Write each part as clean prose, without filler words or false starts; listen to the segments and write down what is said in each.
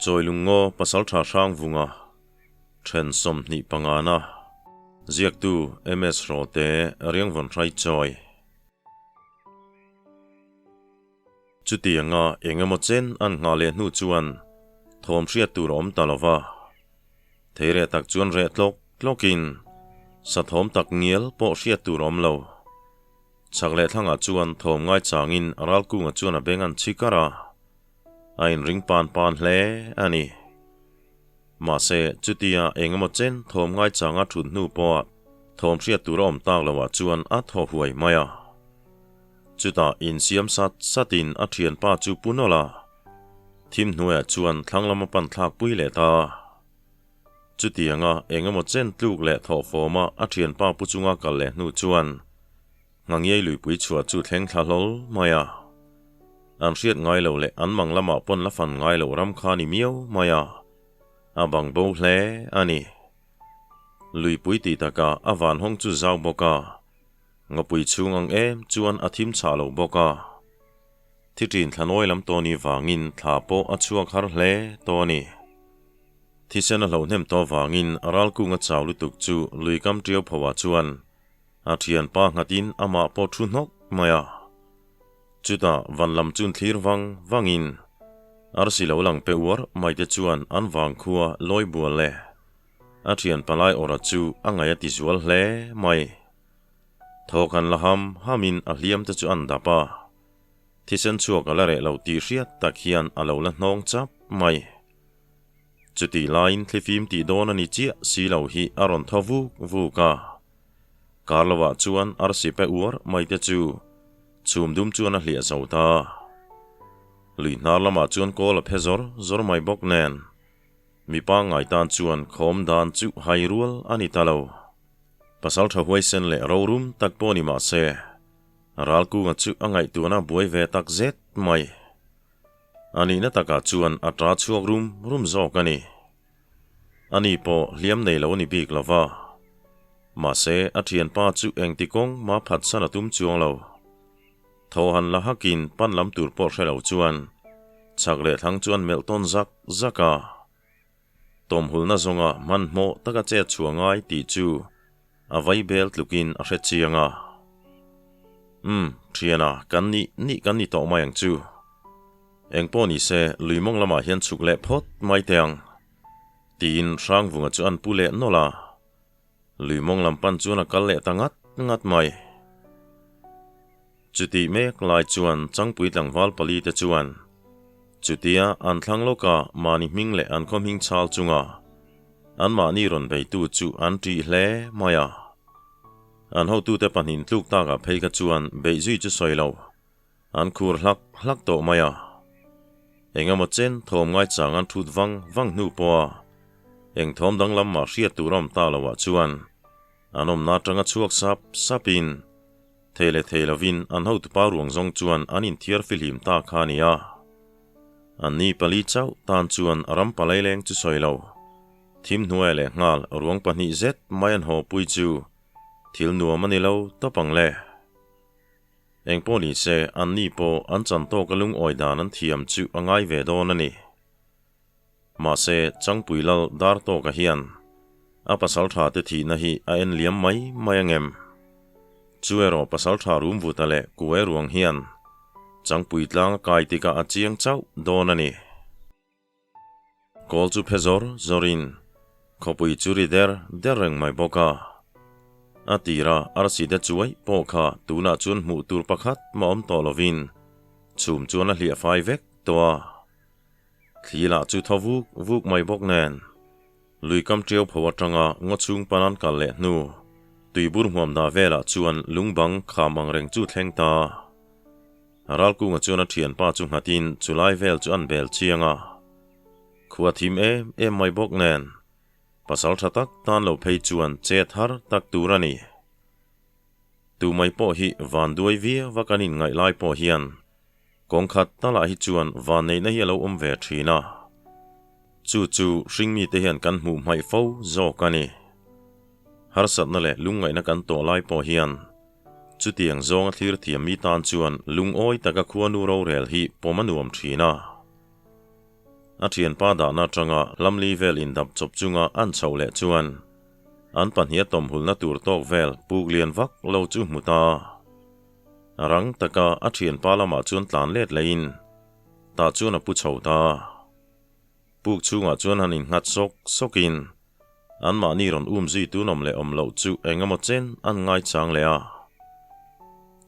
Chawilungngaw Pasaltha Hrangvunga then 25 na ziaktu MS Hrawte Riangvawnhrai Chawi. Chutianga eng emaw chen an nghah leh hnu chuan thawm hriat tur a awm ta lo va. Theireh tak chuan reh tlawk tlawkin sa thawm tak ngial pawh hriat tur a awm lo. Chhak leh thlangah chuan thawm ngaichangin Ralkunga chuan a beng an chhi kar a, a inring pan pan hle a ni. Mahse, chutia eng emaw chen thawm ngaichanga thut hnu pawha thawm hriat tur a awm tak loah chuan a thaw huai mai a. Chutah insiam sat satin a thianpa chu pu nawlh a, thim hnuaiah chuan thlang lama pan thlak pui leh ta. Chutianga eng emaw chen tluk leh thawh fawma a thianpa pu chunga kal leh hnu chuan Ngangiai luipui chhuah chu thleng thla hlawl mai a. An hriat ngai lo leh an mang lamah pawn la fan ngai loh ram kha ni miau mai a, a bang bo hle a ni. Luipui tih takah a van hawng chu zau bawk a, Ngapui chhung ang em chuan a thim chhah lo bawk a. Thi ṭin thlanawi lam tawni vangin thla pawh a chhuak har hle tawh a ni. Thisen a hlohnem tawh vangin ralkunga chau lutuk chu luikam ṭiau phoah chuan a ṭhianpa nghatin amah pawh ṭhu hnawk mai a. Chutah van lam chun thlir vang vangin arsi lo lang pe uar mai te chuan an vangkhua lawi bual le a ṭhian palai awrha chu a ngaih a ti zual hle mai. Thawk han la ham hamin a hliam te chu an dap a, thisen chhuak a la reh lo tih hriat tak hian a lo la hnawng chap mai. Chutih laiin thlifim tih dawn a ni chiah si lo hi a rawn thaw vuk vuk a. Kar lovah chuan arsi pe uar mai te chu chhum dum chuan a hliah zo ta. Lui hnar lamah chuan kawl a phe zawr zawr mai bawk nen mi pangngai tan chuan khawm dan chu hai rual a ni ta lo. Pasal tha huaisen leh rorum tak pawh ni mah se, Ralkunga chu a ngaihtuahna buai ve tak zet mai. A nihna takah chuan a ta chhuak rum rum zawk a ni. Ani pawh hliam nei lo a ni bik lo va. Mahse, a thianpa chu engti kawng mah phatsan a tum chuang lo. Thaw han la hakin pan lam tur pawh hre lo chuan chhak leh thlang chu an melh tawn zak zak a. Tawmhulna zawnga hmanhmawh taka chet chhuah ngai tih chu a vai bel tlukin a hre chiang a. Umm, thiana, kan nih nih kan ni tawh mai ang chu. Engpawh ni se, lui mawng lamah hian chhuk leh phawt mai teh ang, tiin Hrangvunga chu an pu leh nawlh a. Lui mawng lam pan chuan a kal leh ta ngat ngat mai. Chutih mek lai chuan Changpui tlangval pali te chuan chutia an thlang lawka mahni hming leh an khaw hming chhal chunga anmahni rawn beitu chu an ṭih hle mai a. An hotute pahnih tluk takah phei kha chuan beih zui chu sawi lo, an khur hlak hlak tawh mai a. Engemaw chen thawm ngaichang an thut vang vang hnu pawha eng thawm danglam mah hriat tur a awm ta loah chuan an awmna atanga chhuak sap sapin Thei leh thei lovin an hotupa ruang zawng chuan an inthiar fihlim ta kha a ni a. An ni pali chauh tan chuan ram palai leng chu sawi lo. Thim hnuai leh nghal ruang pahnih zet mai an haw pui chu thil nuam a ni lo tawp ang le. Engpawh ni se an ni pawh an chan tawka lungawi dan an thiam chu a ngai ve dawn a ni. Mahse Changpui Lal dar tawka hian a pasal tha te thihna hi a en liam mai mai angem? Chu erawh pasal tha rum vuta leh kuai ruang hian Changpui tlang a kai tikah a chiang chauh dawn a ni. Kawl chu phe zawr zawrin khawpui chu ri der der reng mai bawk a. A tira arsi te chuai pawh kha tunah chuan hmuh tur pakhat mah awm tawh lovin chhum chuan a hliah fai vek tawh a. Thli lah chu thaw vuk vuk mai bawk nen, lui kam ṭiau pho aṭanga ngaw chhung pan an kal leh hnu, tuibur hmuam dah velah chuan lungbang kham ang reng chu thleng ta. Ralkunga chuan a ṭhianpa chu nghatin chulai vel chu an bel chiang a. Khua thim em em mai bawk nen, pasal ṭha tak tan lo phei chuan chet har tak tur a ni. Tu mai pawh hi vanduai viau va kan inngaih lai pawh hian Kawng khat talah hi chuan vanneihna hi a lo awm ve thin a, chu chu hringmite hian kan hmuh hmaih fo zawk a ni. Harsatna leh lungngaihna kan tawh lai pawh hian chutiang zawnga thlir thiam mi tan chuan lungawi taka khuanu rorel hi pawm a nuam thin a. A thianpa dahna atanga hlamli vel indap chawp chunga an chhoh leh chuan an pahniha tawmhulna tur tawk vel puk lian vak lo chu hmu ta. Rang taka a thianpa lamah chuan tlan let lehin tah chuan a pu chho ta. Puk chhungah chuan han innghat sawk sawkin anmahni rawn um zui tun awm leh awm loh chu eng emaw chen an ngaichang leh a.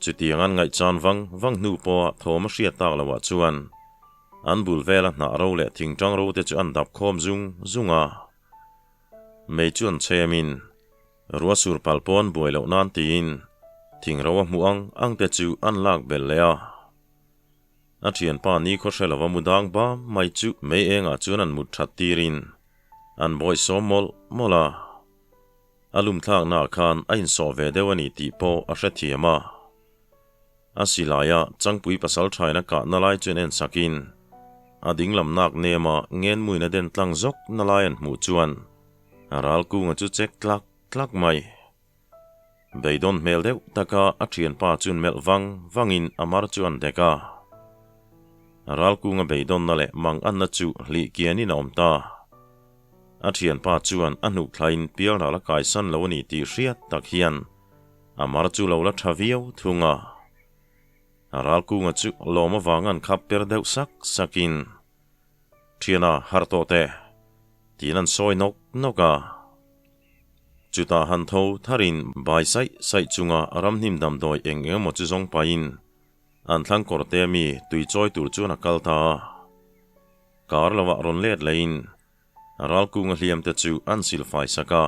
Chutiang an ngaihchan vang vang hnu pawha thawm a hriat tak loah chuan an bul vela hnah ro leh thingtang ro te chu an dap khawm zung zung a. Mei chu an chhemin ruah sur pal pawn buai loh nan tiin thing ro a hmuh ang ang te chu an lak belh leh a. A thianpa ni khaw hre lova mu dang bam mai chu mei engah chuan an mut that tirin an bawih sawm mawlh mawlh a. A lumthlaknaah khan a insawh ve deuh a ni tih pawh a hrethiam a. A silaia Changpui pasal thaina kahna lai chuan en sakin a dinglam nak nema ngenmuina den tlang zawk na lai an hmuh chuan a ral kunga chu chek tlak tlak mai. Beidawn hmel deuh taka a thianpa chuan melh vang vangin a mar chu an dek a. Ral kunga beidawnna leh mang anna chu hlih kianin a awm ta. A thianpa chuan a hnuk thlain pialral a kaisan lo a ni tih hriat tak hian a mar chu lo la tha viau thung a. Ral kunga chu lawm avanga an khap per deuh sak sakin, Thiana harh tawh teh, tiin an sawi nawk nawk a. Chutah han tho tharin bai saih saih chunga ramhnim damdawi eng eng emaw chu zawng pahin an thlang kawr te ami tui chawi tur chuan a kal ta a. Kar lovah rawn let lehin ral kunga hliam te chu an silfai sak a.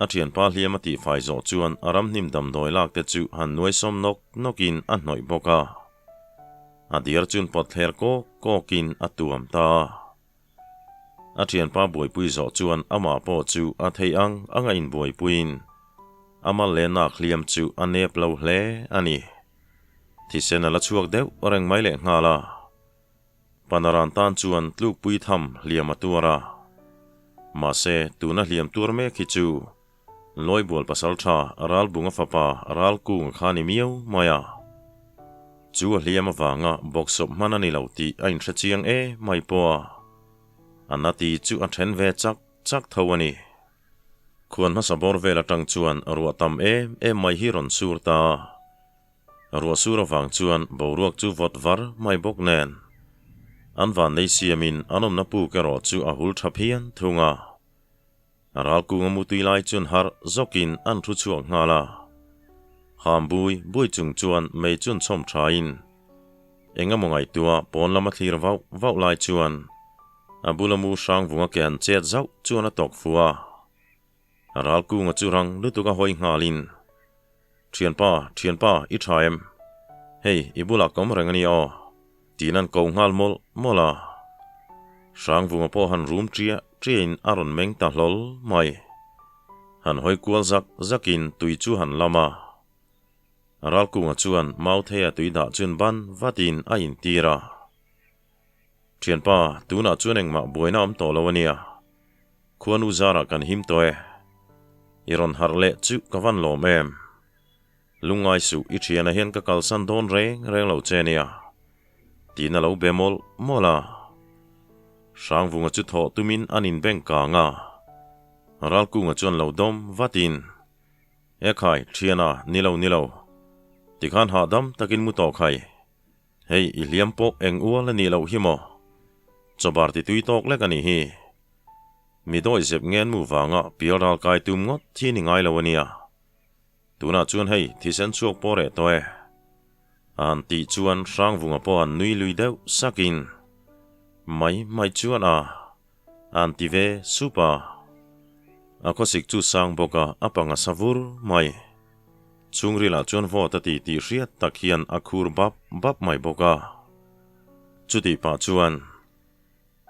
A thianpa hliam a tihfai zawh chuan a ramhnim damdawi lak te chu han nuaisawm nawk nawkin a hnawih bawk a. A diar chun pawt thler kawk kawkin a tuam ta a. A thianpa buaipui zawh chuan amah pawh chu a theih ang anga inbuaipuiin a mal leh nak hliam chu a nep lo hle a ni. Thisen a la chhuak deuh reng mai leh nghal a. Panaran tan chuan tlukpui tham hliam a tuar a. Mahse, tuna hliam tuar mek hi chu Lawibual pasaltha Ralbunga fapa Ralkunga kha ni miau mai a. Chu a hliam avanga bawksawp hman a ni lo tih a inhre chiang e mai pawh a. A na ti chu a then ve chak chak tho a ni. Khuan hmasa bawr vel atang chuan ruah tam em em mai hi rawn sur ta. Ruah sur avang chuan boruak chu vawt var mai bawk nen. An vannei siamin an awmna puk erawh chu a hul tha phian thung a. Ralkunga mutui lai chuan harh zawkin an thu chhuak nghal a. Ham bui bui chung chuan mei chun chhawm thain eng emaw ngaihtuah pawn lama thlir vauh vauh lai chuan a bula mu hrang vunga ke han chet zauh chuan a tawk fu a. Ralkunga chu rang lutuk a hawi nghalin, Thianpa, thianpa, i tha em? Hei, i bulah ka awm reng a nia aw, tiin an ko nghal mawlh mawlh a. Hrangvunga pawh han rum ṭiah ṭiahin a rawn meng ta hlawl mai. Han hawi kual zak zakin tui chu han lam a. Ralkunga chuan Mautheia tui dah chun ban vatin a intir a. Ṭhianpa, tunah chuan engmah buaina awm tawh lo a nia. Khuanu zarah kan him tawh e. I rawn harh leh chu ka van lawm em. Lungngai suh, i thianah hian ka kalsan dawn reng reng lo che nia. Tiin a lo be mawlh mawlh a. Hrangvunga chu thawh tumin an inbeng kang a. Ralkunga chuan lo dawm vatin, E khai, thiana, ni lo, ni lo. Tikhan hahdam takin mu tawh khai. Hei, i hliam pawh eng ual a nih loh hi maw? Chawbar ti tui tawk lek a nih hi. Mi dawi zep ngen mu vanga pial ral kai tum ngawt thi ni ngai lo a nia. Tunah chuan hei, thisen chhuak pawh reh tawh e. A han tih chuan Hrangvunga pawh han nui lui deuh sakin, Mai mai chuan a, a han ti ve sup a. A khawsik chu sang bawk a, a panga sa vur mai. Chhungrilah chuan vawt a ti tih hriat tak hian a khur bap bap mai bawk a. Chutih pah chuan,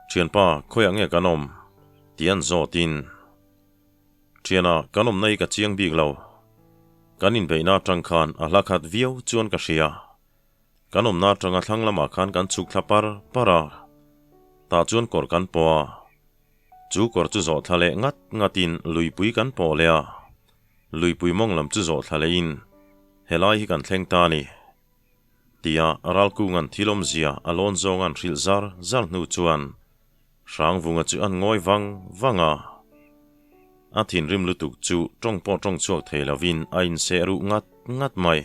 Thianpa, khawiah nge kan awm? tih an zawtin, Thiana, kan awmna hi ka chiang bik lo. Kan inbeihna atang khan a hla khat viau chuan ka hria. Kan awmna atanga thlang lamah khan kan chhuk thla par par a, tah chuan kawr kan pawh a. Chu kawr chu zawh thla leh ngat ngatin luipui kan pawh leh a. Luipui mawng lam chu zawh thla lehin helai hi kan thleng ta a ni. Tia Ralkunga'n thil awmzia a lawn zawng an hrilh zar zar hnu chuan Hrangvunga chu an ngawi vang vang a. A thinrim lutuk chu tawng pawh tawng chhuak thei lovin a inseh ruh ngat ngat mai.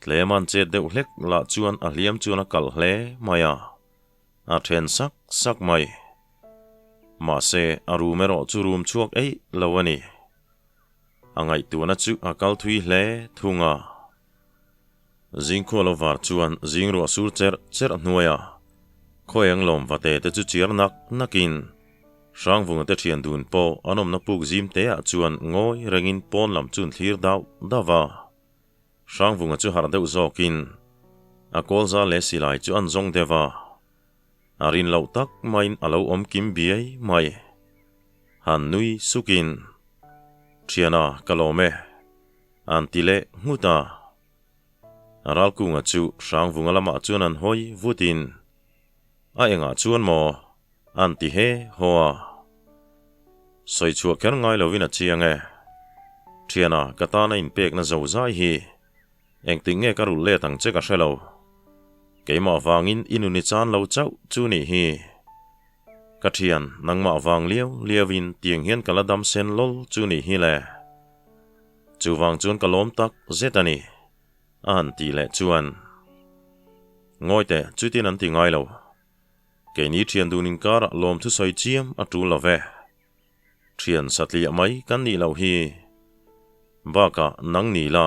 Tlem an chet deuh hlek lah chuan a hliam chuan a kalh hle mai a, a then sak sak mai. Mahse, a rum erawh chu rum chhuak eih lo a ni. A ngaihtuahna chu a kal thui hle thung a. Zingkhua lo var chuan zing ruah sur cherh cherh hnuaia khawiang lawm vate te chu chiar nak nakin Hrangvunga te thian dun pawh an awmna puk zim teah chuan ngawi rengin pawn lam chu an thlir dauh dauh a. Hrangvunga chu harh deuh zawkin a kawlza leh silai chu an zawng deuh a, a rin loh tak maiin a lo awm kim biai mai. Han nui sukin, Thiana ka lawm e. An ti leh nghut a. Ralkunga chu Hrangvunga lamah chuan an hawi vutin, A engah chuan maw? An ti he haw a. Sawi chhuah kher ngai lovin a chiang e. Thiana, ka tana inpekna zo zai hi engtik nge ka rulh let ang che ka hre lo. Keimah vangin i nun i chan lo chauh chu nih hi. Ka thian, nangmah vang liau liauin tiang hian ka la dam sen lawl chu nih hi le. Chuvang chuan ka lawm tak zet a ni, a han tih leh chuan. Ngawi teh, chutin an ti ngai lo. Keini thian dun inkarah lawm thusawi chiam a tul lo ve. Thian satliah mai kan nih loh hi. Bakah nang ni la,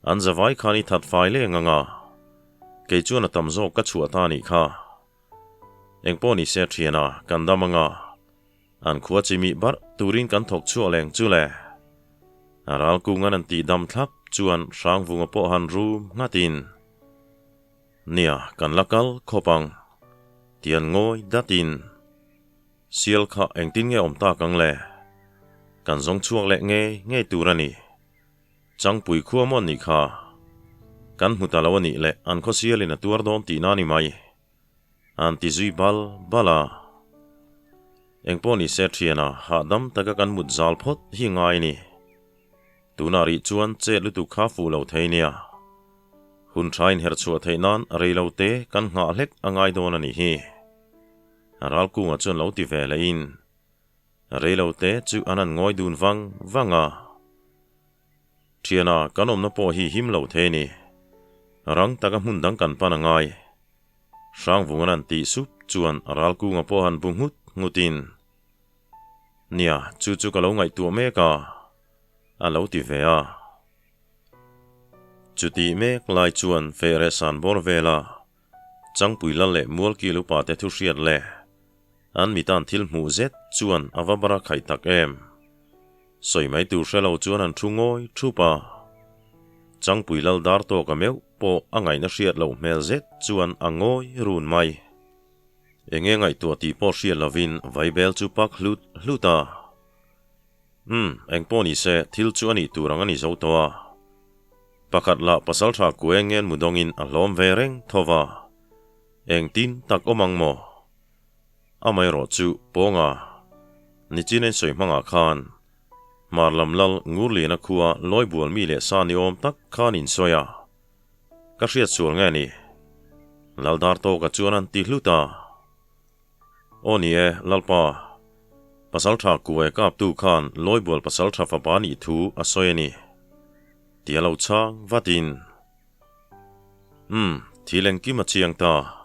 an zavai khan i that fai leng ang a, kei chuan a tam zawk ka chhuah ta nih kha. Engpawh ni se thiana kan dam ang a, an khua chi mih barh turin kan thawk chhuak leng chu le. A ral kungan an tih dam thlap chuan Hrangvunga pawh han rum nghatin, Nia, kan la kal khawp ang, tian ngawi datin, Sial kha engtin nge awm tak ang le? Kan zawng chhuak leh ngei ngei tur a ni. Changpui khua maw nih kha? Kan hmu ta lo a nih leh an khaw sialin a tuar dawn tihna a ni mai. An ti zui bal bal a. Engpawh ni se thiana hahdam taka kan mut zal phawt hi ngai ni. Tunah rih chuan chet lutuk kha fuh lo thei nia. Hun tha inherh chhuah theih nan rei lo te kan nghah hlek a ngai dawn a nih hi. Ralkunga chuan lo ti ve leh in rei lo te chu an han ngawi dun vang vang a. Thiana kan awmna pawh hi him lo thei ni. Rang taka hmun dang kan pan a ngai. Hrangvungan an tih sup chuan Ralkunga pawh han bu nghut nghutin, Nia, chu chu ka lo ngaihtuah mek a, a lo ti ve a. Chutih mek lai chuan Fehreh Sanbawr vela Changpui lal leh Mualkil upa te thu hriat leh an mitan thil hmuh zet chuan a va bara khaih tak em. Sawi mai tur hre lo chuan an thu ngawi thup a. Changpui lal dar tawk a meuh pawh a ngaihna hriat loh hmel zet chuan a ngawi run mai. Enge ngaihtuah tih pawh hriat lovin Vaibel chu pak hlut hlut a. Umm, eng pawh ni se thil chu a nih tur ang a ni zo tawh a. Pakhat lah pasaltha kuengen mudawngin a hlawm ve reng tho va. Engtin tak awm ang maw? Amaherawh chu Pawnga nichin en sawi hmangah khan Hmar lam lal Ngurliana khua Lawibual mi leh sa ni awm tak khan in sawi a, ka hriat sual nge ni? Laldar tawka chuan an ti hlut a. Aw ni e, Lalpa, Pasaltha Kuai kaptu khan Lawibual Pasaltha fapa nih thu a sawi a ni, tia lo chhang vatin. Umm, thil engkim a chiang ta.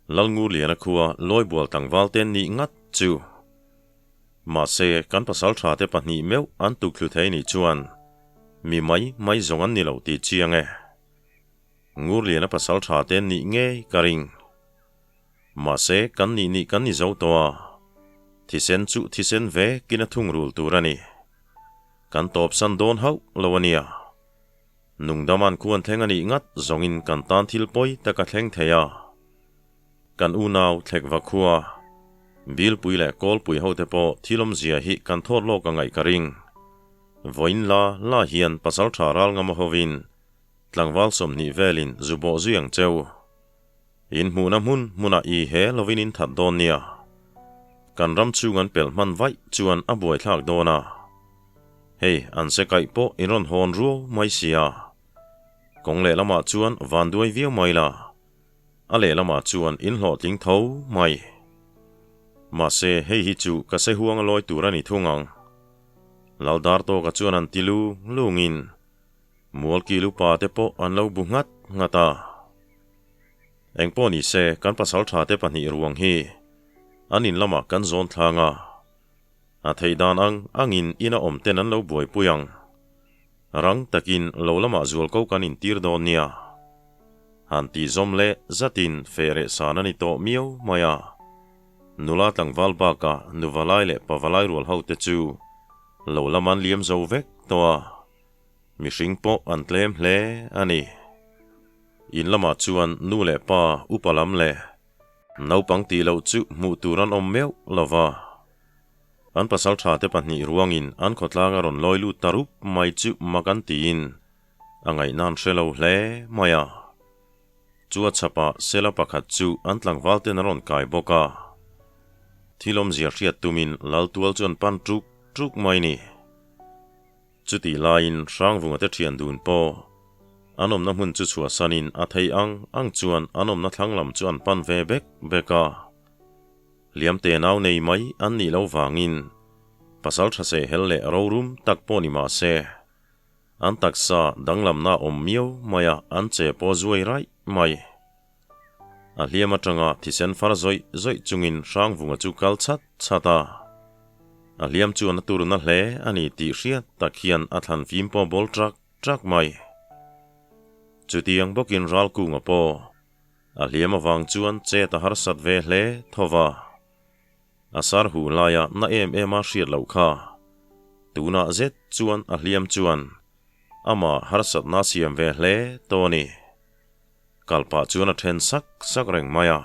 Lalngurliana khua Lawibual tlangval te nih ngat chu. Mahse, kan pasal tha te pahnih meuh an tukthlu thei nih chuan mi mai mai zawng an ni lo tih chiang e. Ngurliana pasal tha te nih ngei ka ring. Mahse, kan nih nih kan ni zo tawh a, thisen chu thisen ve kin a thungrul tur a ni. Kan tawpsan dawn hauh lo a nia. Nungdaman khuan thleng a nih ngat zawngin kan tan thil pawi tak a thleng thei a. Kan unau Thlekva khua, Bilpui leh Kawlpui hote pawh thil awmzia hi kan thawt lawk a ngaih ka ring. Vawiin la la hian pasaltha ral ngam hovin tlangval 20 velin zu bawh zui ang cheu. In hmuhna hmun hmunah i he lovin in that dawn nia. Kan ram chhung an pelh hman vaih chuan a buaithlak dawn a. Hei, an se kaih pawh in rawn hawn ruau mai sia. Kawng lehlamah chuan van duai viau mai la, a lehlamah chuan in hlawhtling tho mai. Mahse, hei hi chu ka se huang a lawi tur a ni thung ang. Laldar tawka chuan an ti lung lungin Mualkil upa te pawh an lo bu nghat nghat a. Engpawh ni se, kan pasaltha te pahnih ruang hi an in lamah kan zawn thlang a. A theih dan ang angin ina awm ten an lo buaipui ang. Rang takin lo lamah zual ko kan intir dawn nia. Han tih zawm leh zatin feh reh san a ni tawh miau mai a. Nula tlangval bakah nuvalai leh pavalai rual ho te chu lo lam an liam zo vek tawh a, mihring pawh an tlem hle a ni. In lamah chuan nu leh pa upa lam leh naupang tih loh chu hmuh tur an awm meuh lo va. An pasaltha te pahnih ruangin an khawtlang a rawn lawi lut ta rup mai chu mak an tiin a ngaihna an hre lo hle mai a. Chu a chhapah Sela pakhat chu an tlangval ten a rawn kai bawk a. Thil awmzia hriat tumin Laltual chu an pan ṭuk ṭuk mai ni. Chutih laiin Hrangvunga te ṭhian dun pawh an awmna hmun chu chhuahsanin a thei ang ang chuan an awmna thlang lam chu an pan ve bek bek a. Hliamte nau nei mai an nih loh vangin pasal tha seh hel leh rorum tak pawh ni mah se, an taksa danglamna awm miau mai a an che pawh zuai raih mai. A hliam atanga thisen far zawih zawih chungin Hrangvunga chu kal chhat chhat a. A hliam chuan a turna hle a ni tih hriat tak hian a thlan fim pawh bawl trak trak mai. Chutiang bawkin Ralkunga pawh A hliam avang chuan chet a harsat ve hle tho va. A sar huh laia na em em a hriat loh kha. Tunah zet chuan a hliam chuan amah harsatna a siam ve hle tawh a ni. Kal pah chuan a then sak sak reng mai a.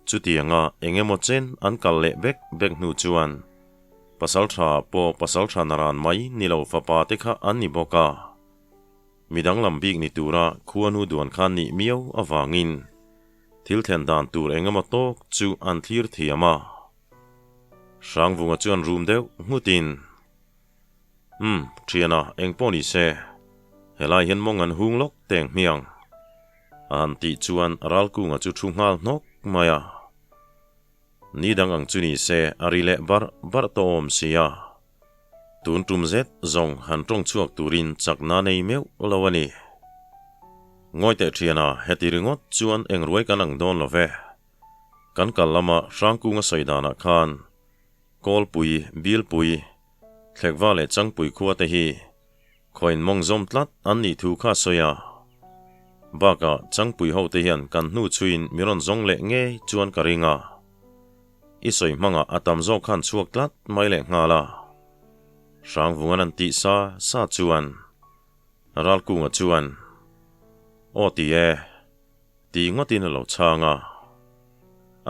Chutianga eng emaw chen an kal leh bek bek hnu chuan Pasaltha pawh Pasaltha naran mai ni lo fapa te kha an ni bawk a. Mi danglam bik ni tura khuanu duan khan nih miau avangin thil thlen dan tur eng emaw tawk chu an thlir thiam a. Hrangvunga chuan rum deuh nghutin, Umm, thiana, eng pawh ni se, helai hian mawng an hung lawk teng hmiang, a han tih chuan Ralkunga chu thu nghal hnawk mai a. Ni dang ang chu ni se a ri leh barh barh tawh awm sia. Tun tum zet zawng han tawng chhuak turin chakna nei meuh lo a ni. Ngawi teh thiana, heti ringawt chuan eng ruai kan ang dawn lo ve. Kan kal lama Hrangkunga sawi danah khan Kawlpui, Bilpui, Thlekva leh Changpui khua te hi khawiin mawng zawm tlat an nih thu kha a sawi a. Bakah Changpui ho te hian kan hnu chhuiin mi rawn zawng leh ngei chuan ka ring a. I sawi hmangah a tam zawk khan chhuak tlat mai leh nghal a. Hrangvungan an tih sa sa chuan Ralkunga chuan, Aw ti e, ti ngawtin a lo chhang a.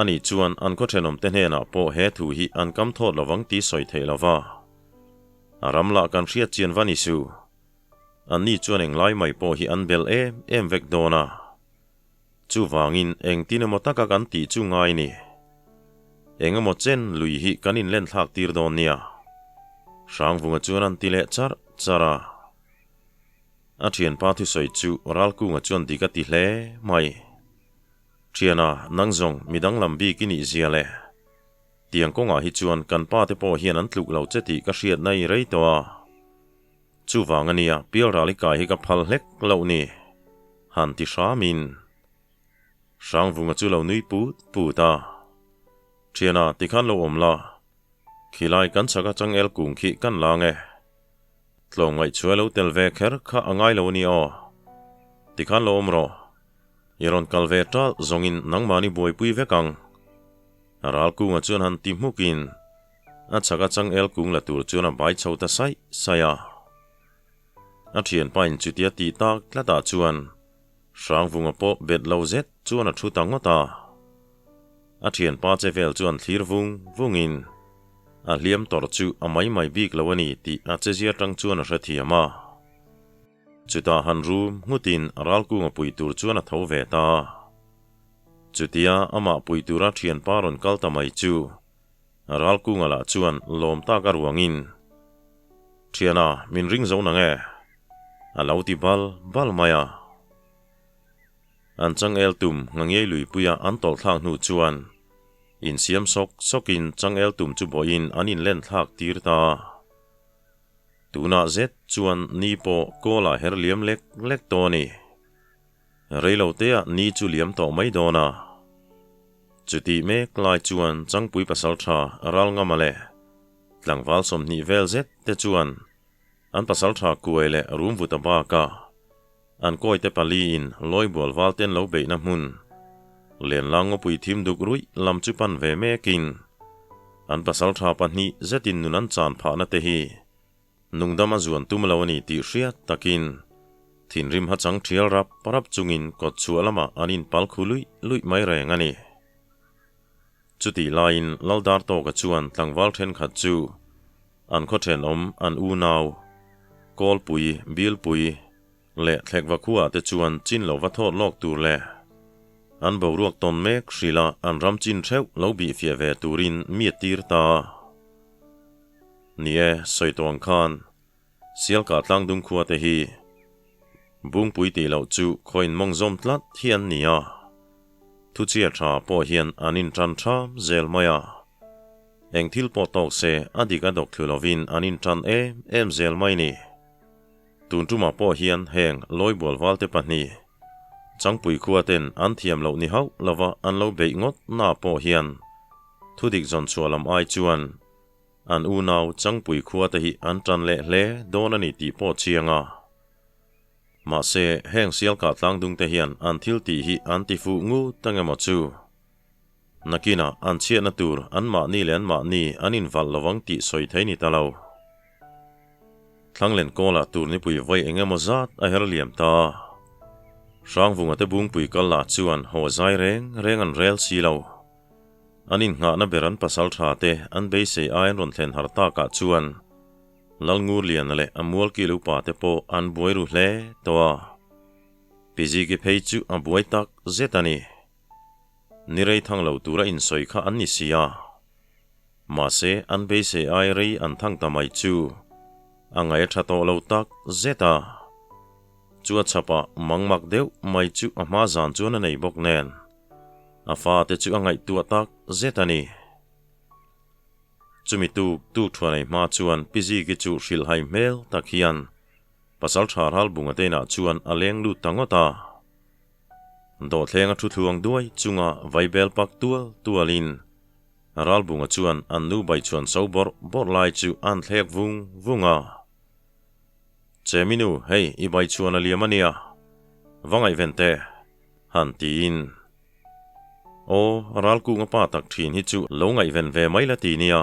Ani chuan an khaw thenawmte hnenah pawh he thu hi an kam thawt lovang tih sawi theih lova. A ram lah kan hriat chian va ni suh. Anni chuan englai mai pawh hi an bel em em vek dawn a. Chuvangin engtin emaw taka kan tih chu ngai ni. Eng emaw chen lui hi kan inlen thlak tir dawn nia. Hrangvunga chuan an ti leh charh charh a. A thianpa thusawi chu Ralkunga chuan dik a ti hle mai. Thiana, nang zawng midang lam bik i nih zia le. Tiang kawngah hi chuan kan pa te pawh hian an tluk lo che tih ka hriatna i rei tawh a. Chuvang a nia, Pialral i kai hi ka phal hlek loh ni. Han ti hramin. Hrangvunga chu lo nui put put a. Thiana, tikhan lo awm la. Khilai kan chhaka changel kung khi kan la nge. Tlawmngaih chhuai lo tel ve kher kha a ngai lo a ni aw. Tikhan lo awm rawh. I rawn kal ve ṭalh zawngin nangmahni buaipui vek ang. Ralkunga chuan han ti hmukin a chhaka changel kung la tur chuan a bai chho ta saih saih a. A thianpain chutia tih tak tlatah chuan Hrangvunga pawh bet lo zet chuan a thu ta ngawt a. A thianpa che vel chuan thlir vung vungin a hliam tawrh chu a mai mai bik lo a ni tih a chezia tang chuan a hrethiam a. Chutah han rum nghutin Ralkunga pui tur chuan a tho ve ta a. Chutia amah pui tura thianpa rawn kal ta mai chu Ralkunga lah chuan lawm tak a ruangin, Thiana, min ring zo nang e. A lo ti bal bal mai a. An changel tum Ngangiai luipuia an tawlh thlak hnu chuan insiam sawk sawkin changel tum chu bawhin an inlen thlak tir ta a. Tunah zet chuan ni pawh kawlah her liam lek lek tawh a ni. Reiloteah ni chu liam tawh mai dawn a. Chutih mek lai chuan Changpui pasaltha Ralngama leh tlangval 20 vel zet te chuan an pasaltha kuai leh rum vuta bakah an kawite paliin Lawibual valten lo beihna hmun Lenlang ngawpui thim duk ruih lam chu pan ve mekin an pasaltha pahnih zetin nun an chan phahna te hi Nungdam a zuan tum lo a ni tih hriat takin thinrim ha chang thial rap rap chungin kawt chhuah lamah an inpal khu luih luih mai reng a ni. Chutih laiin Laldar tawka chuan tlangval thenkhat chu an khaw thenawm an unau, Kawlpui, Bilpui leh Thlekva khuaah te chuan chin lo va thawt lawk tur leh an boruak tawn mek hrilh a an ram chin theuh lo bihfiah ve turin mi a tir ta. Ni e, sawi tawh ang khan Sialkah tlangdung khua te hi Bungpui tih loh chu khawiin mawng zawm tlat hi an ni a, thuchhia tha pawh hian an intan tham zel mai a. Eng thil pawh tawk se a dik a dawk thlu lovin an intan em em zel mai ni. Tun tumah pawh hian heng Lawibual valte pahnih Changpui khua ten an thiam loh ni hauh lova an lo beih ngawt na pawh hian thudik zawn chhuah lam ai chuan An unau Changpui khua te hi an tan leh hle dawn a ni tih pawh chiang a. Mahse, heng Sialkah tlangdung te hian an thil tih hi an ti fuh ngut ang emaw chu? Nakinah an chhiatna tur anmahni leh anmahni an invalh lovang tih sawi thei ni ta lo. Thlanglen kawlah tur nipui vawi eng emaw zat a her liam ta. Hrangvunga te bungpui kal lah chuan haw zai reng reng an rel si lo. An innghahna ber an pasal tha te an beisei ai an rawn thlen har takah chuan Lalngurliana leh a mualkil upa te pawh an buai ru hle tawh a. Piziki phei chu a buai tak zet a ni. Ni rei thang lo tura insawi kha an ni si a. Mahse an beisei ai rei an thang ta mai chu a ngaih a tha tawh lo tak zet a. Chu a chhapah mangmak deuh mai chu a hma zan chuan a nei bawk nen. A fate chu a ngaihtuah tak zet a ni. Chumi tuk tuk thuanei hma chuan Pi Ziki chu hrilhhai hmel tak hian pasal tha Ralbunga te inah chuan a leng lut ta ngawt a. Dawhthlenga thu thluang duai chunga vaibel pak tual tualin Ralbunga chuan an nu baichhuan so bawrh bawrh lai chu a'n thlek vung vung a. Cheminu, hei i baichhuan a liam a nia, va ngaihven teh. Han tiin, Aw, Ralkunga pa tak thin hi chu lo ngaihven ve mai la ti nia,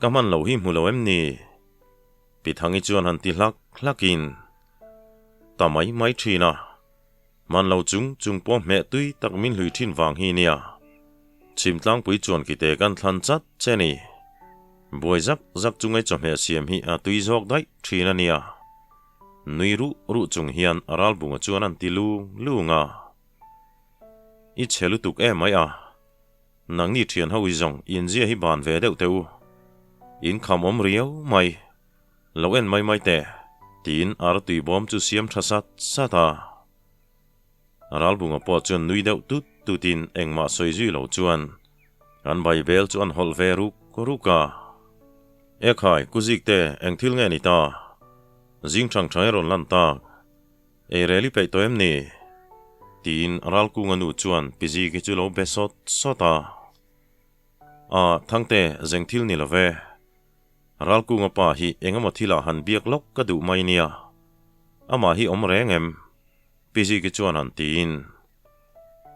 ka hman loh hi hmu lo em ni? Pi Thangi chuan han ti hlak hlakin, Ta mai mai thin a, hman lo chung chung pawh hmeh tui tak min hlui thin vang hi nia, Chhimtlangpui chuan kite kan thlan chat che ni. Buai zak zak chungai chawhmeh siam hi a tui zawk daih thin a nia. Nui ruh ruh chung hian Ralbunga chuan an ti lung lung a. I chhe lutuk em mai a. Nangni thian ho i zawng inzia hi ban ve deuh teh u. In kham awm riau mai. Lo en mai mai teh, tiin artui bawm chu siam tha sat sat a. Ralbunga pawh chuan nui deuh tut tutin engmah sawi zui lo chuan an Baibel chu an hawlh ve ruk ruk a. Ekhai, Kuzik te, eng thil nge ni ta? Zing thang thang i rawn lan tak. Ei rel i peih tawh em ni? Tiin Ralkunga nu chuan Piziki chu lo be sawt sawt a. A, Thangte, zeng thil ni lo ve. Ralkunga pa hi eng emaw thilah han biak lawk ka duh mai nia. Amah hi awm reng em? Piziki chuan han tiin.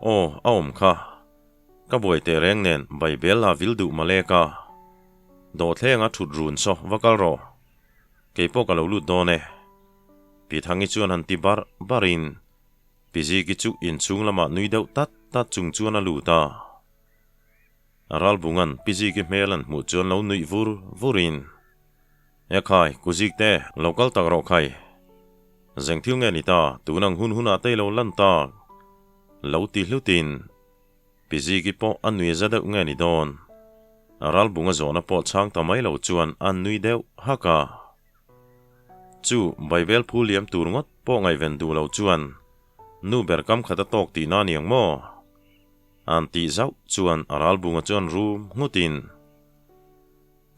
Aw, a awm kha. Ka buai teh reng nen Baibel la vil duh malek a. Dawhthlenga thut run saw va kal rawh. Kei pawh ka lo lut dawn e. Pi Thangi chuan han ti bar barin Pi Ziki chu inchhung lamah nui deuh tat tat chung chuan a lut a. Ralbunga'n Pi Ziki hmel an hmuh chuan lo nuih vur vurin, E khai, Ku Zikte, lo kal tak rawh khai. Zeng thil nge ni ta, tun ang hun hunah te i lo lan tak. Lo ti hlutin Pi Ziki pawh a nui za deuh nge ni dawn? Ralbunga zawhna pawh chhang ta mai lo chuan a nui deuh hak a. Chu Baibel phu liam tur ngawt pawh ngaihven duh lo chuan nu ber kam khat a tawk tihna a ni ang maw? An tih zauh chuan a ralbunga chuan rum nghutin,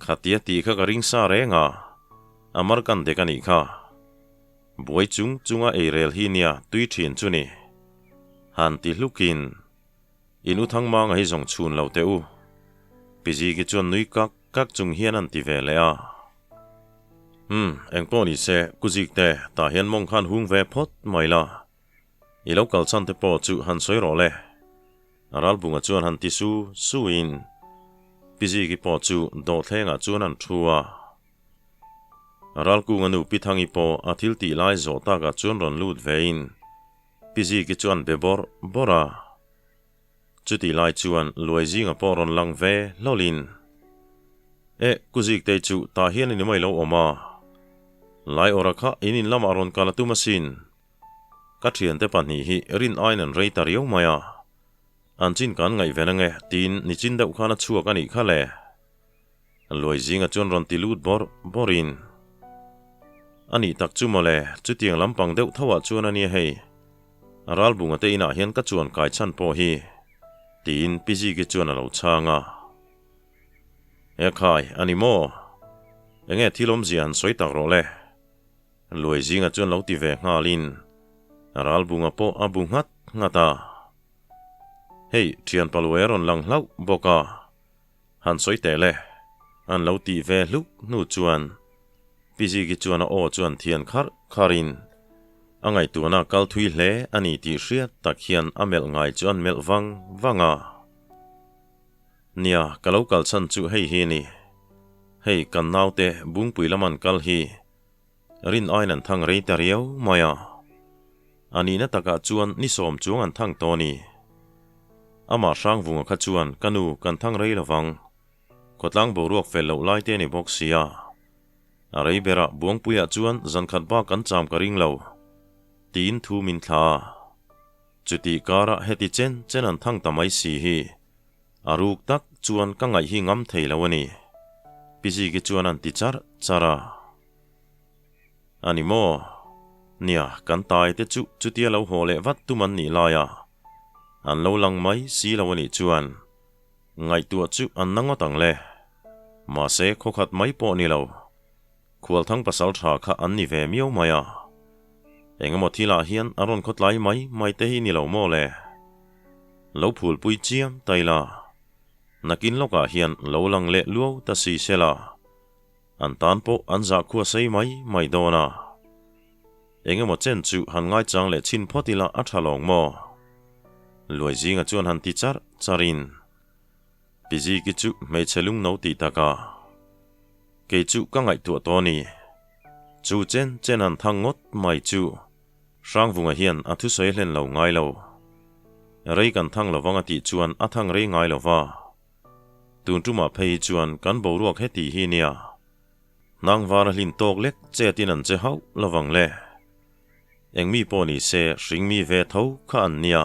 Khatia tih kha ka ring sa reng a, a mar kan dek a nih kha. Buai chung chunga ei rel hi nia tui thin chu ni. Han ti hlukin, In u Thangmanga hi zawng chhun lo teh u. Pi Ziki chuan nui kak kak chung hian an ti ve leh a. Umm, engpawh ni se, Ku Zikte, tah hian mawng khan hung ve phawt mai la. I lo kal chhan te pawh chu han sawi rawh le. Ralbunga chuan han ti su su in Pi Ziki pawh chu dawhthlengah chuan an thu a. Ralkunga nu Pi Thangi pawh a thil tih lai zawh takah chuan rawn lut ve in Pi Ziki chu an be bawrh bawrh a. Chutih lai chuan Luai zinga pawh rawn lang ve hlawlin, Eh, Ku Ziktei chu tah hian i ni mai lo awm a. Lai awra kha in in lamah rawn kal a tum asin. Ka thiante pahnih hi rin aiin an rei ta riau mai a, an chin kan ngaihven ange tiin nichin deuh khan a chhuak a nih kha le. Luai zinga chuan rawn ti lut bawrh bawrhin, A nih tak chu mawle, chutiang lampang deuh tho ah chuan a nia hei, Ralbunga te inah hian ka chuan kai chhan pawh hi, tiin Pi Ziki chuan a lo chhang a. E khai, a ni maw? Enge thil awmzia han sawi tak rawh le? Luai zinga chuan lo ti ve nghalin Ralbunga pawh a bu nghat nghat a. Hei, thianpa Luai a rawn lang hlauh bawk a, han sawi teh le, an lo tih ve hluk hnu chuan Pi Ziki chuan a aw chuan thian kharh kharhin a ngaihtuahna kal thui hle a ni tih hriat tak hian a melh ngai chu an melh vang vang a. Nia, ka lo kal chhan chu hei hi a ni. Hei, kan naute Bungpui lam an kal hi Rin aiin an thang rei ta riau mai a. A nihna takah chuan ni sawm chuang an thang tawh a ni. Amah Hrangvunga kha chuan ka nu kan thang rei lovang. Khawtlang boruak fel loh lai te a ni bawk si a. A rei berah Buangpuiah chuan zan khat bak kan cham ka ring lo, tiin thu min thla a. Chutih karah heti chen chen an thang ta mai si hi a ruk tak chuan ka ngaih hi ngam thei lo a ni. Pi Ziki chuan an ti char char a. A ni maw? Nia, kan tai te chu chutia lo haw leh vat tum an nih lai a, an lo lang mai si lo a nih chuan ngaihtuah chu an na ngawt ang le. Mahse, khawkhat mai pawh ni lo. Khualthang pasal tha kha an ni ve miau mai a. Engemaw thilah hian a rawn khawtlai mai mai te hi ni lo maw le? Lo phulpui chiam ta ila, nakin lawkah hian lo lang leh luau ta si sela, an tan pawh an zahkhua sei mai mai dawn a. Engemaw chen chu han ngaichang leh chhin phawt ila a tha lawng maw? Luai zinga chuan han ti charh charhin. Pi Ziki chu hmeichhe lungno tih taka kei chu ka ngaihtuah tawh a ni. Chu chen chen han thang ngawt mai chu Hrangvunga hian a thusawi hlen lo ngai lo. Rei kan thang lovang a tih chuan a thang rei ngai lo va. Tun tumah phei hi chuan kan boruak heti hi nia. Hnangvar a hlin tawk lek chetin an che hauh lovang le. Engmi pawh ni se hringmi ve tho kha an nia.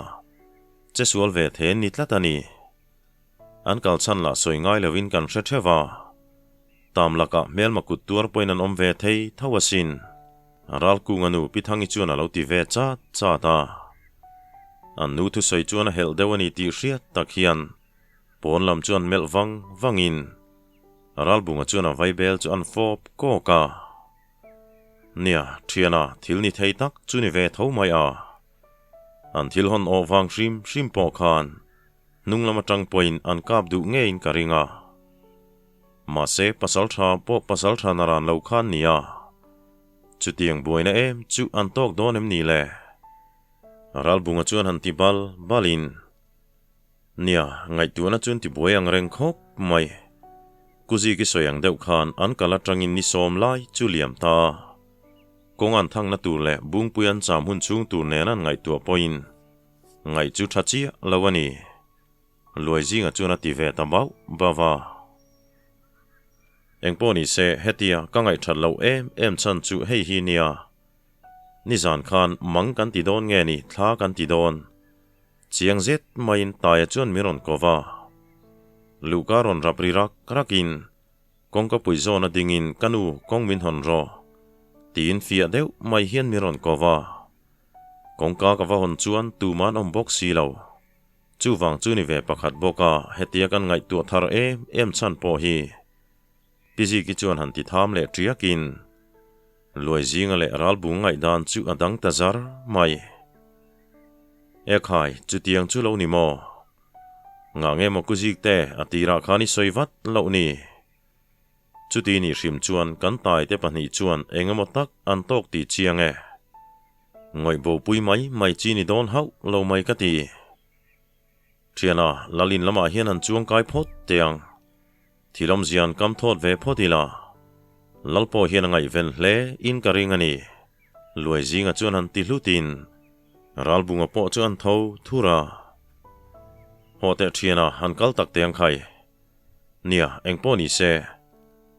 Che sual ve the ni tlat a ni. An kal chhan lah sawi ngai lovin kan hre theuh a. Tam lakah hmelma kut tuar pawhin an awm ve thei tho asin. Ralkunga nu Pi Thangi chuan a lo ti ve chat chat a. An nu thusawi chuan a helh deuh a ni tih hriat tak hian pawn lam chuan melh vang vangin Ralbunga chuan a vaibel chu an fawp kawk a. Nia, thiana thil ni thei tak chu ni ve tho mai a. An thil hawn awh vang hrim hrim pawh khan hnung lam atang pawhin an kap duh ngeiin ka ring a. Mahse, pasal tha pawh pasal tha naran lo khan nia. Chutiang buaina em chu an tawk dawn em ni le? Ralbunga chuan han ti bal balin, Nia, ngaihtuahna chuan ti buai ang reng khawp mai. Kuziki sawi ang deuh khan an kal atangin ni sawm lai chu liam ta. Kawng an thangna tur leh Bungpui an cham hun chhung tur nen an ngaihtuah pawhin ngaih chu tha chiah lo a ni. Luai zinga chuan a ti ve ta bauh bauh a. Engpawh ni se hetia ka ngaihthat loh em em chhan chu hei hi nia. Nizan khan mang kan ti dawn nge ni thla kan ti dawn. Chiang zet maiin Taia chuan min rawn ko va. Luhka rawn rap ri rak rakin Kawngka pui zawn a dingin ka nu kawng min hawn rawh. Tiin fiah deuh mai hian min rawn ko va. Kawngka ka va hawn chuan tuman awm bawk si lo. Chuvang chu ni ve pakhat bawk a, hetia kan ngaihtuah thar em em chhan pawh hi. Pi Ziki chuan han ti tham leh ṭiakin, Luai zinga leh ralbung ngaihdan chu a dang ta zar mai. Ekhai, chutiang chu lo ni maw? Ngah nge maw Ku Zik te a tirah khan i sawi vat loh ni? Chuti nih hrim chuan kan taite pahnih chuan eng emaw tak an tawk tih chiang e. Ngawih bopui mai mai chi ni dawn hauh lo mai ka ti. Thiana, Lalin lamah hian an chuang kai phawt teh ang. Thil awmzia an kam thawt ve phawt ila. Lal pawh hian a ngaihven hle in ka ring a ni. Luai zinga chuan han ti hlutin Ralbunga pawh chu an tho thur a. Haw teh thiana, han kal tak teh ang khai. Nia, engpawh ni se,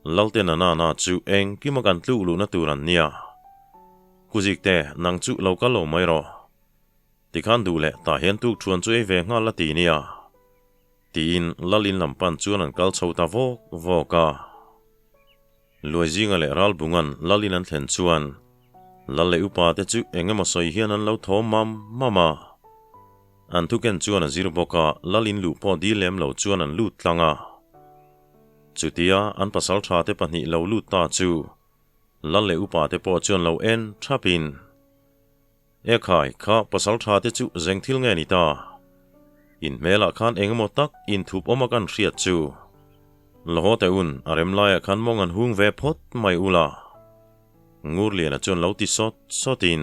Lalte na na na chu engkima kan tluk luhna tur an nia. Kuzik te, nang chu lo kal lo mai rawh. Tikhan duh leh tah hian tuk thuan chu ei ve nghal la ti nia. Tiin Lal in lam pan chuan an kal chho ta vawk vawk a. Luaizinga leh Ralbungan Lal in an thlen chuan Lal leh upa te chu eng emaw sawi hian an lo thaw mam mam a. An thuken chuan a zir bawk a, Lal in luh pawh dil lem lo chuan an lut tlang a. Chutia an pasal tha te pahnih lo lut ta chu Lal leh upa te pawh chuan lo en thap in, Ekhai, kha pasal tha te chu zeng thil nge ni ta? In hmelah khan eng emaw tak inthup awm a kan hriat chu. Lahaw teh un, a rem laiah khan mawng an hung ve phawt mai ula. Ngurliana chuan lo ti sawt sawtin,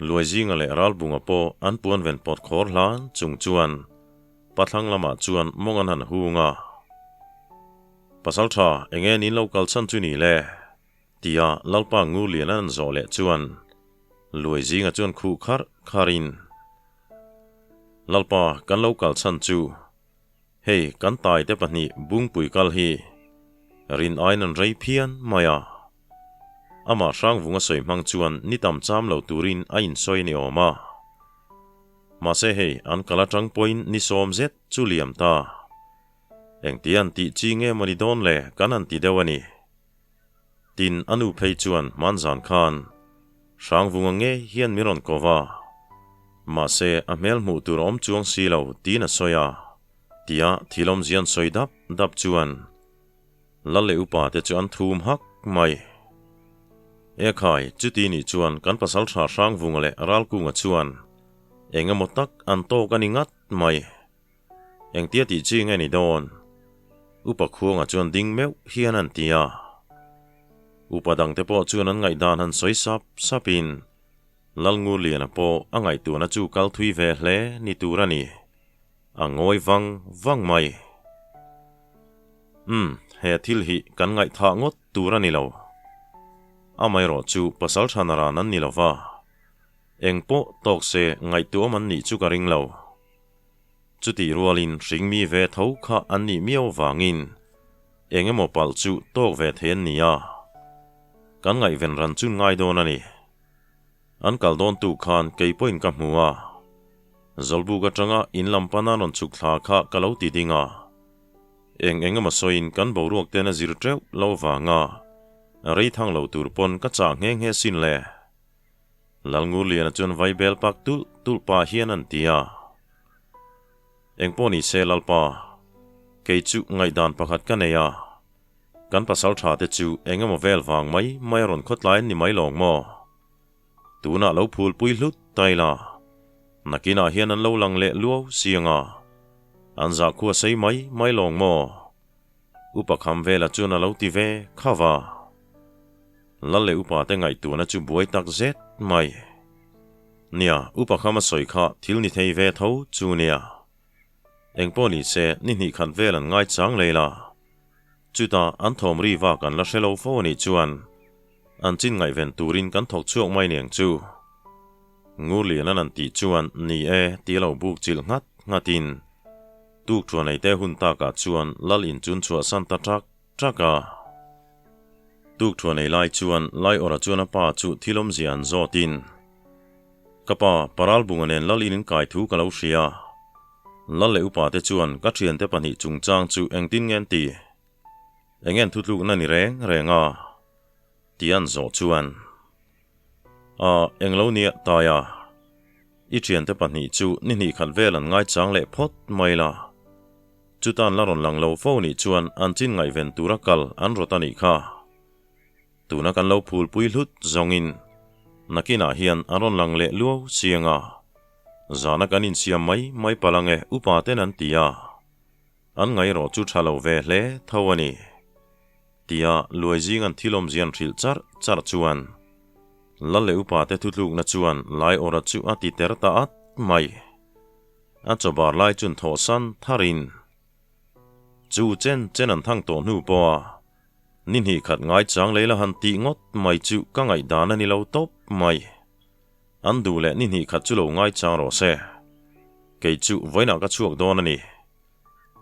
Luaizinga leh Ralbunga pawh an puan ven pawt khawr hlan chung chuan pathlang lamah chuan mawng an han hung a. Pasal tha, enge nin lo kal chhan chu ni le? Tia Lalpa Ngurliana an zawh leh chuan Luaizinga chuan khuh kharh kharhin, Lalpa, kan lo kal chhan chu Hei, kan taite pahnih Bungpui kal hi rin aiin an rei phian mai a. Amah Hrangvunga sawi hmang chuan ni tam cham lo turin a insawi a ni awm a. Mahse hei, an kal atang pawhin ni sawm zet chu liam ta. Engtia an tih chi nge maw ni dawn le kan han ti deuh a ni. Tin, a nu phei chuan hmanzan khan Hrangvunga ngei hian min rawn ko va. Mahse, a hmel hmuh tur a awm chuang si lo tiin a sawi a, tia thil awmzia an sawi dap dap chuan Lal leh upa te chu an thum hak mai. Ekhai, chuti nih chuan kan pasaltha Hrangvunga leh Ralkunga chuan eng emaw tak an tawk a ni ngat mai. Engtia tih chi nge ni dawn? Upa Khuanga chuan ding meuh hian an ti a. Upa dangte pawh chuan an ngaihdan han sawi sap sapin Lalngurliana pawh a ngaihtuahna chu kal thui ve hle ni tur a ni. A ngawi vang vang mai. Umm, he thil hi kan ngaihthah ngawt tur a ni lo. Amaherawh chu pasal thana ran an ni lo va. Eng pawh tawk se ngaihtuahawm an nih chu ka ring lo. Chutih rualin hringmi ve tho kha an nih miau vangin eng emaw palh chu tawk ve thei an ni a, kan ngaihven ran chun ngai dawn a ni. An kal dawn tu khan kei pawhin ka hmu a, Zawlbuk atanga in lam pana rawn chhuk thla kha ka lo ti ding a, eng eng emaw sawiin kan boruak ten a zir teuh lo vanga rei thang lo tur pawn ka chah nghe nghe sin le. Lalngurliana chuan vaibel pak tulh tulh pah hian an ti a. Engpawh ni se Lalpa, kei chu ngaihdan pakhat ka nei a, kan pasal tha te chu eng emaw vel vang mai mai a rawn khawtlai an ni mai lawng maw? Tunah lo phulpui hlut ta ila, nakinah hian an lo lang leh luau si anga, an zahkhua sei mai mai lawng maw? Upa Khamvela chuan a lo ti ve kha va. Lal leh upa te ngaihtuahna chu buai tak zet mai. Nia, upa Khama sawi kha thil ni thei ve tho chu nia. Engpawh ni se, ni hnih khat vel an ngai chang lei la. Chutah an thawm ri vak an la hre lo fo anih chuan an chin ngaihven turin kan thawk chhuak mai niang chu. Ngurlian an an tih chuan ni e ti a lo buk chilh nghat nghatin Tuk thuan ei te hun takah chuan Lal in chun chhuahsan ta ṭak ṭak a. Tuk thuan ei lai chuan Laiawrha chuan a pa chu thil awmzia an zawtin, Ka pa, Paralbunga nen Lal in in kai thu ka lo hria. Lal leh upa te chuan ka thiante pahnih chungchang chu engtin nge an ti? Eng en thutlukna ni reng reng a? Ti an zawh chuan. A, englo nia Taia. I thiante pahnih chu ni hnih khat vel an ngaichang leh phawt mai la. Chutan la rawn lang lo fo nih chuan an chin ngaihven tura kal an rawt a nih kha. Tuna kan lo phulpui hlut zawngin nakinah hian an rawn lang leh luau chiang a. Zana kan insiam mai mai palh ange upa ten an ti a. An ngaihrawh chu tha lo ve hle tho a ni. Tia luai zing an thil awmzia an hrilh charh charh chuan Lal leh upa te thutlukna chuan lai awra chu a ti ter ta at mai. A chawbar lai chun thawhsan tharin chu chen chen an thang tawh hnu pawha ni hnih khat ngai chang lei la han tih ngawt mai chu ka ngaihdan a ni lo tawp mai. An duh leh ni hnih khat chu lo ngai chang rawh se. Kei chu vawiinah ka chhuak dawn a ni.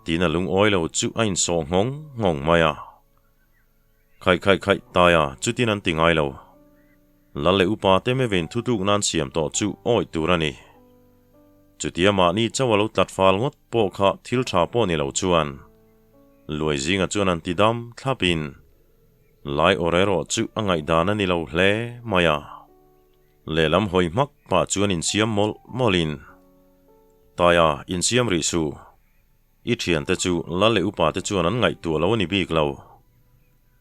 Tiin a lungawi lo chu a insawh nghawng nghawng mai a. Khaih khaih khaih Taia chutin an ti ngai lo. Lal leh upa te mevein thutluk nan siam tawh chu awih tur a ni. Chutia mahni chauh a lo tlat fal ngawt pawh kha thil tha pawh ni lo chuan Luai zinga chuan an ti dam thlapin Lai awr erawh chu a ngaihdan a ni lo hle mai a. Lehlam hawi hmak pah chuan insiam mawlh mawlhin, Taia, insiam rih suh. I thiante chu lal leh upa te chuan an ngaihtuah lo a ni bik lo.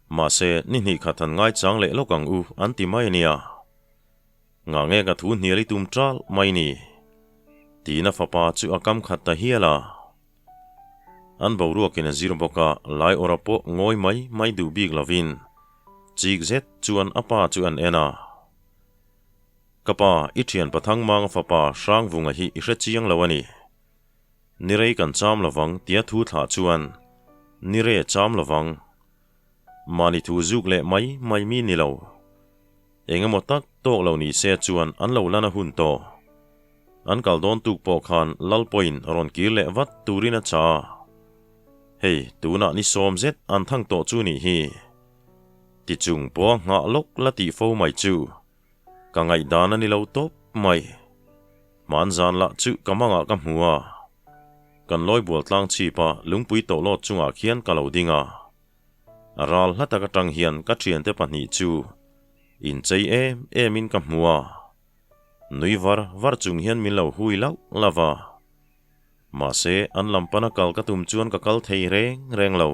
Mahse, ni hnih khat han ngaichang leh lawk ang u an ti mai a nia. Ngah nge ka thu hnial i tum ṭalh mai ni? Tiin a fapa chu a kam khat ta hial a. An boruakin a zir bawk a, lai awra pawh ngawi mai mai duh bik lovin chik zet chuan a pa chu an en a. Ka pa, i thian Pathang Manga fapa Hrangvunga hi i hre chiang lo a ni. Ni rei kan cham lovang tia thu thlah chuan ni re cham lovang. Mahni thu zuk leh mai mai mi ni lo. Eng emaw tak tawk lo ni se chuan an lo lan a hun tawh. An kal dawn tuk pawh khan Lalpawiin rawn kir leh vat turin a cha. Hei, tunah ni sawm zet an thang tawh chu nih hi. Tichung pawha nghah lawk la tih fo mai chu ka ngaihdan a ni lo tawp mai. Hmanzan lah chu ka mangah ka hmu a. Kan lawi bual tlang chhip a lungpui tawhlawt chungah khian ka lo ding a. A ral hla tak atang hian ka thiante pahnih chu inchei em emin ka hmu a. Nui var var chung hian min lo hui lauh lauh va. Mahse, an lam pana kal ka tum chuan ka kal thei reng reng lo.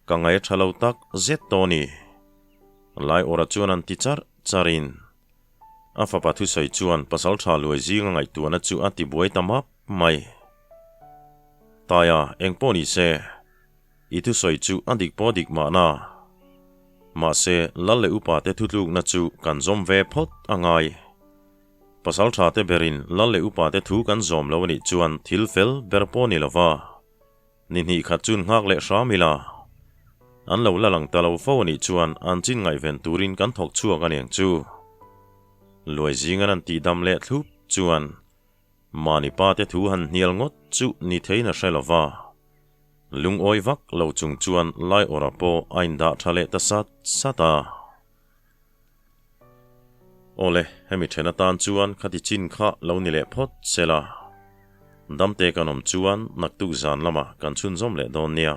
Ka ngaih a tha lo tak zet tawh a ni. Lai awrah chuan an ti charh charhin a fapa thusawi chuan pasal tha luai zinga ngaihtuahna chu a ti buai ta map mai. Taia, eng pawh ni se, i thusawi chu a dik pawh dik mahna. Mahse, lal leh upa te thutlukna chu kan zawm ve phawt a ngai. Pasal tha te berin lal leh upa te thu kan zawm lo a nih chuan thil fel ber pawh ni lova. Ni hnih khat chun nghak leh hram ila. An lo la lang ta lo fo a nih chuan an chin ngaihven turin kan thawk chhuak a niang chu. Luai zingan an tihdam leh thlup chuan mahni pa te thu han hnial ngawt chu ni theiin a hre lo va. Lungawi vak lo chung chuan lai awrah pawh a indah tha leh ta sat sat a. Awle, hemi then atan chuan khati chin kha lo ni leh phawt se la. Damte kan awm chuan naktuk zan lamah kan chhunzawm leh dawn nia.